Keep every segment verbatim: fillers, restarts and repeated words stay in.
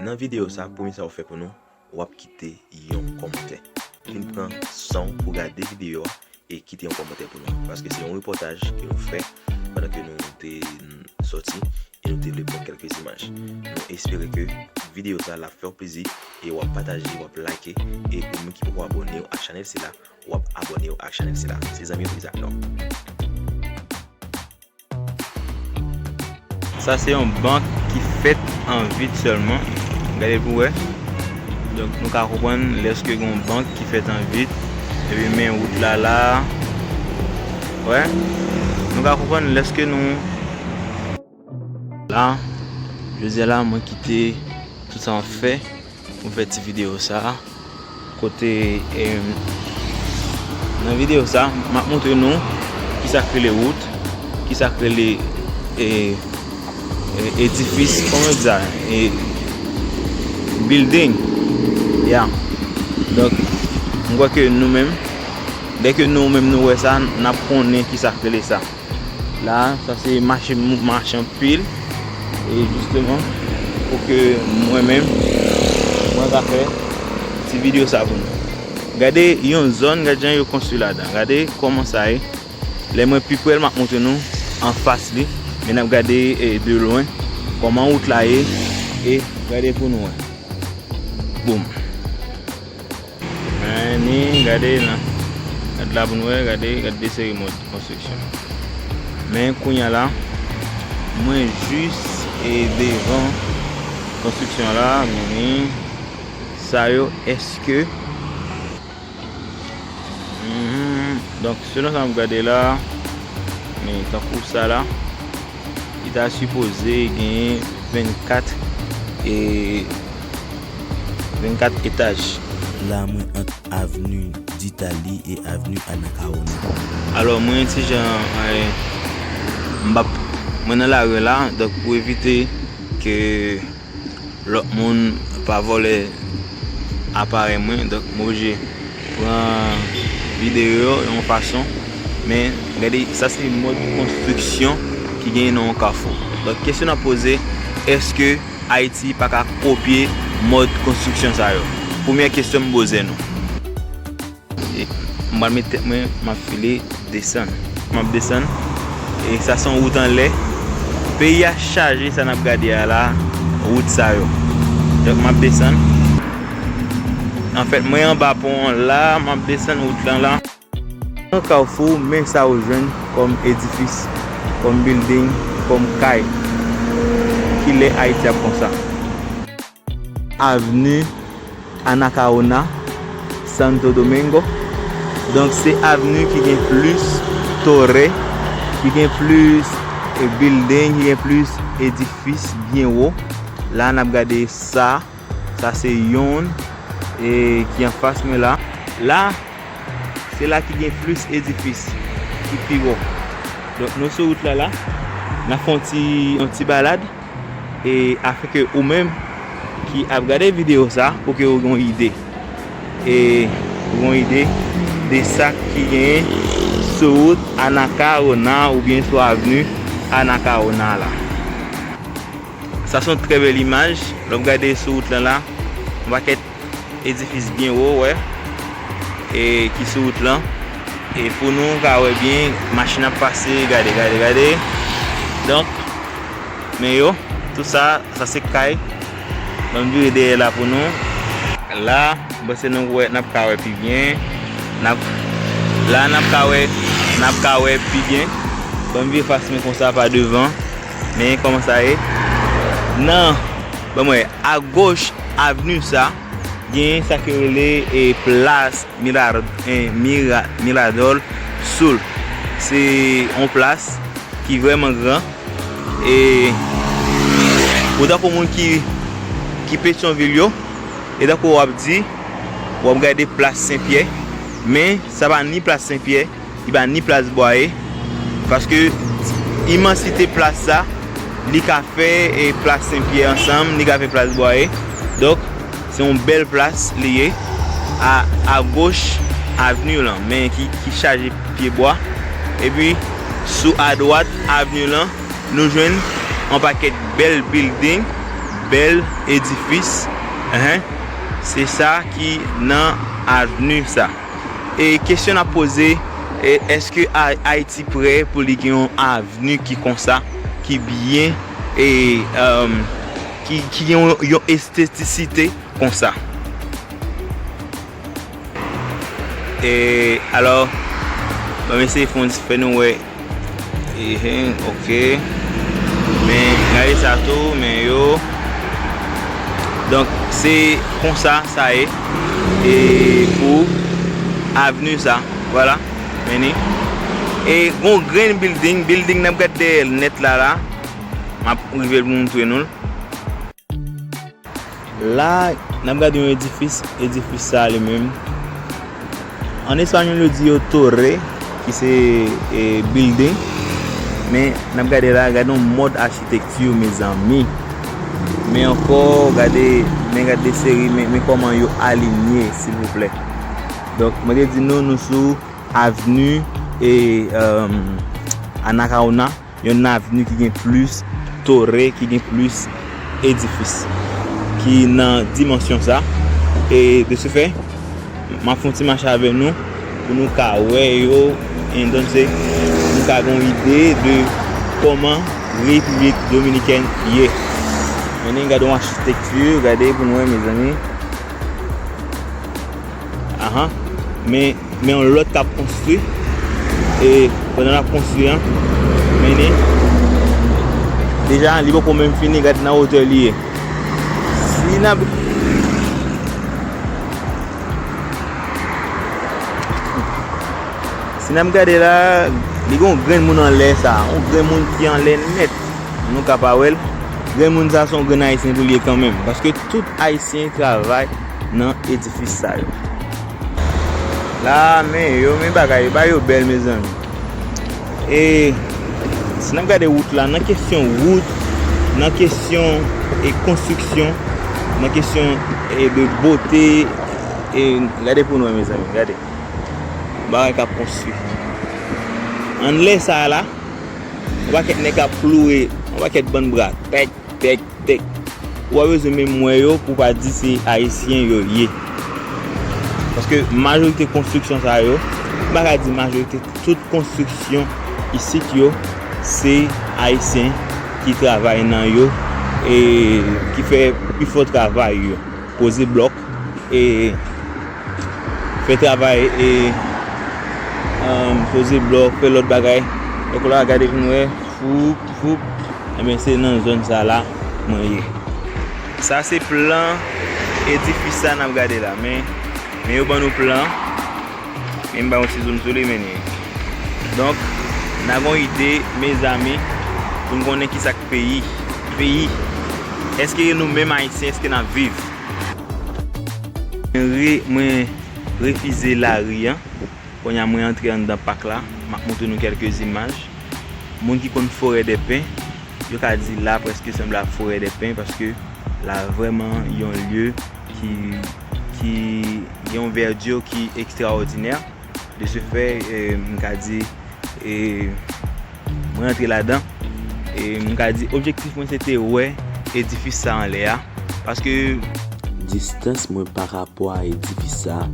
Nan videyo sa, premye sa w fè pou nou, w ap kite yon kòmantè. Vin pran san w pou gade videyo a e kite yon kòmantè pou nou. Paske se yon repòtaj ke nou fè pandan ke nou te sòti e nou te vle pran kèlke imaj. Nou espere ke videyo sa l ap fè w plezi e w ap pataje, w ap like e ou menm ki poko abòne w ak chanèl sila, w ap abòne w ak chanèl sila. Se zanmi w Isaac Nord. Sa se yon bank ki fèt an vit sèlman. Gade pou wè. Donk nou ka konprann lèske gen yon bank ki fèt an vit. Epi men wout la la. Wè. Nou ka konprann lèske nou la. Jodi a la mwen kite tout sa m ap fè pou m fè ti videyo sa a. Kote, em, nan videyo sa, m ap montre nou kisa k rele wout, kisa k rele, e, e, edifis, kòman yo di sa, e, building. Ya. Donk, m kwè ke nou menm, dèke nou menm nou wè sa, n ap konnen kisa k rele sa. La, sa se mache, mache anpil. E jisteman, pou ke mwen menm, mwen ka fè ti videyo sa pou nou. Gade yon zòn, gade jan yo konstwi ladan. Gade kòman sa ye. Lè mwen pi pre l, m ap montre nou anfas li. Men n ap gade, e, de lwen kòman wout la ye. E gade pou nou wè. Boum. Anni, gade nan, gade la pou nou wè, gade, gade de seri mòd konstriksyon. Men kounye a la, mwen jis e devan konstriksyon la, men sa yo, èske, mhm, donk, selon sa m gade la, men tankou sa la, li ta sipoze genyen vennkat, e, vennkat etaj. La, mwen ant avni Ditali e avni Anacaona. Alò, mwen ti jan, e, m ap, mwen nan lari la, donk pou evite ke lòt moun pa vòlè aparèy mwen, donk mwen oblije pran videyo yo yon fason. Men, gade, sa se mòd konstriksyon ki genyen nan yon kafou. Donk, kesyon n ap poze, èske Ayiti pa ka kopye mòd konstriksyon sa yo? Premyè kesyon m poze nou. E m pral met tèt mwen, m ap file desann. M ap desann. E sa se yon wout anlè. Peyi a chaje sa n ap gade a la, wout sa yo. Donk, m ap desann. Anfèt, mwen anba pon an la, m ap desann wout lan la. Nan kafou, men sa ou jwenn kòm edifis, kòm building, kòm kay. Kilè Ayiti ap konsa? Avni Anacaona, Santo Domingo. Donk, se avni ki gen plis torè, ki gen plis, e, building, ki gen plis edifis byen wo. La, n ap gade sa. Sa se yonn, e, ki anfas mwen la. La, se la ki gen plis edifis ki pi wo. Donk, nou sou wout la la. N ap fè yon ti, yon ti balad. E afin ke ou menm ki ap gade videyo sa, pou ke ou gen yon ide. E ou gen yon ide de sa ki genyen sou wout Anacaona oubyen sou avni Anacaona la. Sa se yon trè bèl imaj. Lè w ap gade sou wout lan la, yon pakèt edifis byen wo, wè, e ki sou wout lan. E pou nou ka wè byen, machin ap pase, gade, gade, gade. Donk, men yo, tout sa, sa se kay. Ban m vire dèyè la pou nou. La, m panse nou wè, n ap ka wè pi byen. N ap, la, n ap ka wè, n ap ka wè pi byen. Ban m vire fas mwen konsa pa devan. Men kòman sa ye? Nan, ban m wè, agoch avni sa, gen sa ki rele, e, plas Mirar-, e, Mira-, Mirador Sul. Se yon plas ki vrèman gran. E ou tankou moun ki, ki Petyonvil yo, e tankou w ap di, w ap gade plas Senpyè, men sa pa ni plas Senpyè, li pa ni plas Bwaye, paske imansite plas sa, li ka fè, e, plas Senpyè ansanm, li ka fè plas Bwaye. Donk, se yon bèl plas li ye, a, agoch avni lan, men ki, ki chaje pyebwa. Epi, sou adwat avni lan, nou jwenn yon pakèt bèl building, Bèl edifis, enhen, se sa ki nan avni sa. E kesyon n ap poze, e èske A-, Ayiti prè pou li gen yon avni ki konsa, ki byen, e, um, ki, ki gen yon, yon estetisite konsa? E alò, ban m eseye fè yon ti fè nou wè. Ehe, ok. Men, gade sa tou, men yo. Donk, se konsa sa ye. E pou avni sa, vwala. Men ni. E gon grenn building, building n ap gade dèyè l nèt la la. M ap rive l pou m montre nou l. La, n ap gade yon edifis, edifis sa li menm. An espanyòl, yo di yo torre, ki se, e, building. Men, n ap gade la, gade yon mòd achitekti, mezanmi. Men ankò, gade, men gade de seri, men, men kòman yo alinye, silvouplè. Donk, mwen te di nou, nou sou avni, e, um, Anacaona. Yon avni ki gen plis tore, ki gen plis edifis ki nan dimansyon sa. E de se fè, m ap fè yon ti mache avè nou pou nou ka wè yo, entonse nou ka gen yon ide de kòman Repiblik Dominikèn ye. Men gade yon achitekti, gade pou nou wè, mezanmi. Ahan. Men Men yon lòt k ap konstwi. E pandan l ap konstwi an, men ni, deja, li poko menm fini, gad nan wotè li ye. Si n ap, si n ap gade la, li gen yon grenn moun anlè sa, yon grenn moun ki anlè nèt. Nou ka pa wè l. Grenn moun sa se yon grenn Ayisyen pou l ye kanmenm. Paske tout Ayisyen travay nan edifis sa yo. La, men yo, men bagay yo, bagay yo bèl, mezanmi. E si n ap gade wout la, nan kesyon wout, nan kesyon, e, konstriksyon, nan kesyon, e, de bote, e, gade pou nou wè, mezanmi, gade. Bagay k ap konstwi. Anlè sa a la, yon pakèt nèg ap kloure, yon pakèt bann bra. Tèk, tèk, tèk. Ou pa bezwen menm wè yo pou w pa di se Ayisyen yo ye. Paske majorite konstriksyon sa yo, m pa ka di majorite, tout konstriksyon isit yo, se Ayisyen ki travay nan yo, e ki fè pifò travay yo. Poze blòk, e fè travay, e, um, poze blòk, fè lòt bagay. Donk la, gade pou nou wè, foup, foup. Ebyen, se nan zòn sa la mwen ye. Sa se plan edifis sa n ap gade la, men, men yo ban nou plan. Men m ba yon ti zoom sou li, men ni. Donk, n a gen yon ide, mezanmi, pou n konnen kisa k peyi. Peyi. Èske nou menm Ayisyen, èske n ap viv? Mwen re-, mwen refize lari an. Kounye a mwen antre anndan pak la. M ap montre nou kèlke imaj. Moun ki konn Forêt des Pins, yo ka di la prèske sanble ak Forêt des Pins paske la vrèman yon lye ki, ki gen yon verdure ki ekstraòdinè. De ce fait, eh, m ka di, eh, mwen rantre ladan. E m ka di objektif mwen se te wè edifis sa anlè a. Paske distans mwen pa rapò a edifis sa,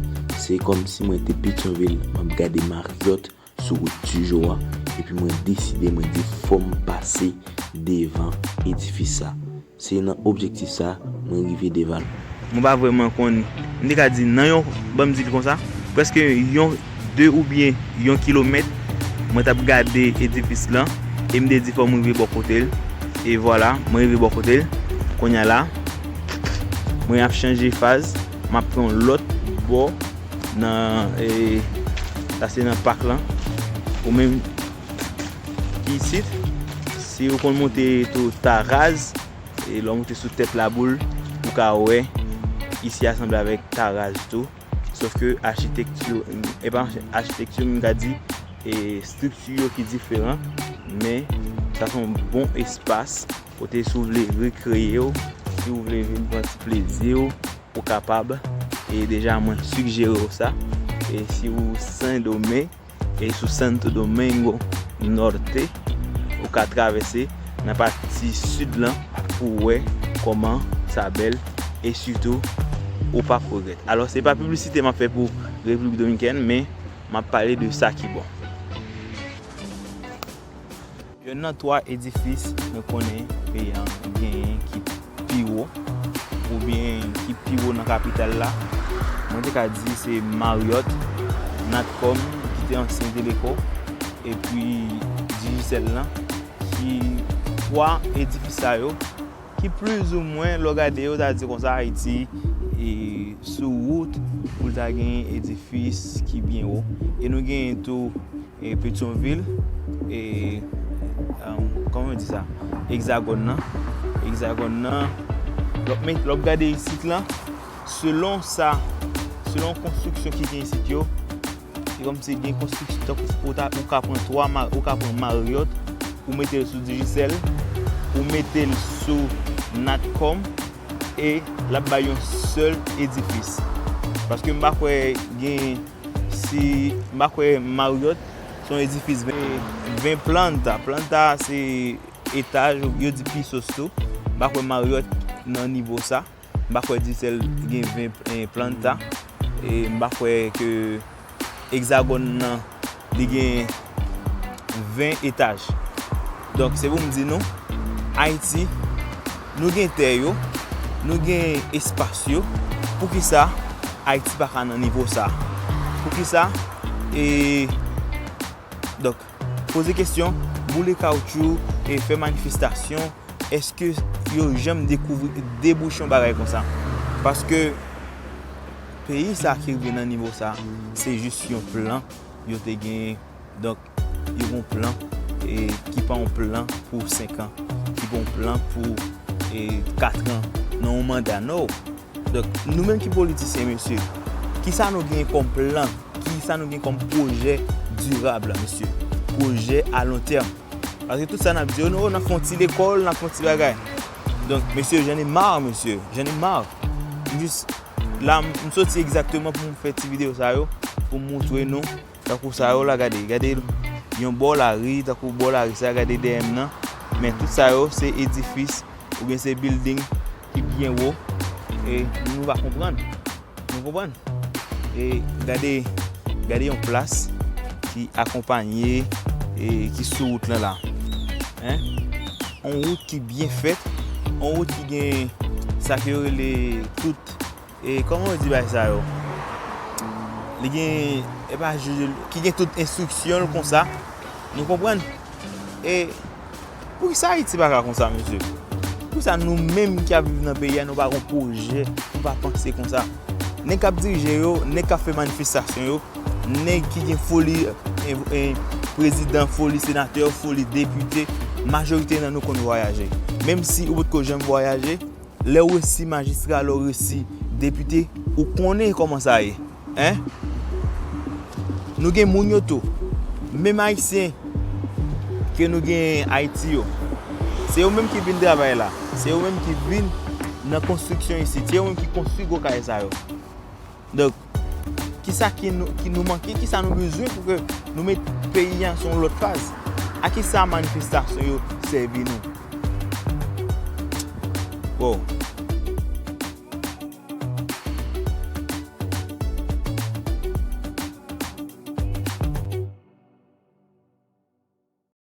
se kòmsi mwen te Petyonvil, m ap gade Marriott sou wout Tijo a, epi mwen deside, mwen di fò m pase devan edifis sa. Se nan objektif sa mwen rive devan l. Mwen pa vrèman konn, m te ka di nan yon, ban m di l konsa, prèske yon, de oubyen yon kilomèt, mwen t ap gade edifis lan, e m te di fò m rive bò kote l. E vwala, mwen rive bò kote l. Kounye a la, mwen ap chanje faz, m ap pran yon lòt bò nan, e, sa se nan pak lan. Ou menm ki isit, si ou konn monte tou Taraz, e lè w monte sou tèt Laboul, ou ka wè isi a sanble avèk Taraz tou. Sòf ke achitekti, e pa achitekti, m ka di, e estrikti yo ki diferan, men sa se yon bon espas kote si w vle rekreye w, si w vle vin pran ti plezi w, ou kapab. E deja mwen sigjere w sa. E si w Sendomeng, e sou Santo Domingo Norte, ou ka travèse nan pati sid lan pou w wè kòman sa bèl, e sitou, ou p ap regrèt. Alò, se pa piblisite m ap fè pou Repiblik Dominikèn, men m ap pale de sa ki bon. Yonn nan twa edifis mwen konnen peyi a genyen ki pi wo, oubyen ki pi wo nan kapital la, mwen te ka di se Marriott, Natcom, ki te ansyen Teleco, epi Digicel lan, ki twa edifis sa yo, ki plizoumwen, lè w gade yo, ta di konsa, Ayiti, e, sou wout pou l ta gen edifis ki byen wo. E nou genyen tou, e, Petyonvil, e, um, kòman yo di sa? Egzagòn nan. Egzagòn nan. Lè w met, lè w gade isit lan, selon sa, selon konstriksyon ki gen isit yo, se kòmsi gen konstriksyon, tankou ou ta, ou ka pran twa, ou ka pran Marriott, ou mete l sou Digicel, ou mete l sou Natcom, e l ap bay yon sèl edifis. Paske m pa kwè gen, si, m pa kwè Marriott se yon edifis ven, ven planta. Planta se etaj, yo di pisos tou. M pa kwè Marriott nan nivo sa. M pa kwè Digicel gen ven, eh, planta. E m pa kwè ke Egzagòn nan, li gen ven etaj. Donk, se pou m di nou, Ayiti, nou gen tè yo, nou gen espas yo. Poukisa Ayiti pa ka nan nivo sa? Poukisa? E, donk, poze kesyon, boule kawoutchou e fè manifestasyon, èske yo janm dekouvri, debouche yon bagay konsa? Paske peyi sa ki rive nan nivo sa, se jis yon plan yo te genyen. Donk, yo gen yon plan, e, ki pa yon plan pou senk an, ki pa yon plan pou, e, kat an, nan yon manda, no. Donk, nou menm ki politisyen, mesye, kisa nou gen kòm plan? Kisa nou gen kòm pwojè dirab, mesye? Pwojè a lon tèm. Paske tout sa n ap di yo, nou, n ap fè yon ti lekòl, n ap fè yon ti bagay. Donk, mesye, j'en ai marre, mesye. J'en ai marre. M jis, la, m, m soti egzakteman pou m fè ti videyo sa yo, pou m montre nou, tankou sa yo la, gade, gade yon bò lari, tankou bò lari sa, gade dèyè m nan. Men tout sa yo, se edifis, oubyen se building ki byen wo, e nou pa konprann. Nou konprann? E gade, gade yon plas ki akonpanye e ki sou wout lan la. Hein? Yon wout ki byen fèt, yon wout ki gen sa ke yo rele tout, e kòman yo di bagay sa yo? Li gen, e pa jije, ki gen tout enstriksyon l konsa. Nou konprann? E poukisa Ayiti pa ka konsa, mesye? Poukisa nou menm ki ap viv nan peyi a, nou pa gon pwojè, nou pa panse konsa? Nèg k ap dirije yo, nèg k ap fè manifestasyon yo, nèg ki gen foli, e, e, prezidan, foli senatè, foli depite, majorite nan nou konn vwayaje. Menm si ou potko janm vwayaje, lè w resi majistra, lè w resi depite, ou konnen kòman sa ye. Hein? Nou gen moun yo tou. Menm Ayisyen ke nou gen Ayiti yo, se yo menm ki vin travay la. Se yo menm ki vin nan konstriksyon isit. Se yo menm ki konstwi gwo kay sa yo. Donk, kisa ki nou, ki nou manke? Kisa nou bezwen pou ke nou met peyi a sou yon lòt faz? A kisa manifestasyon yo sèvi nou? Bon,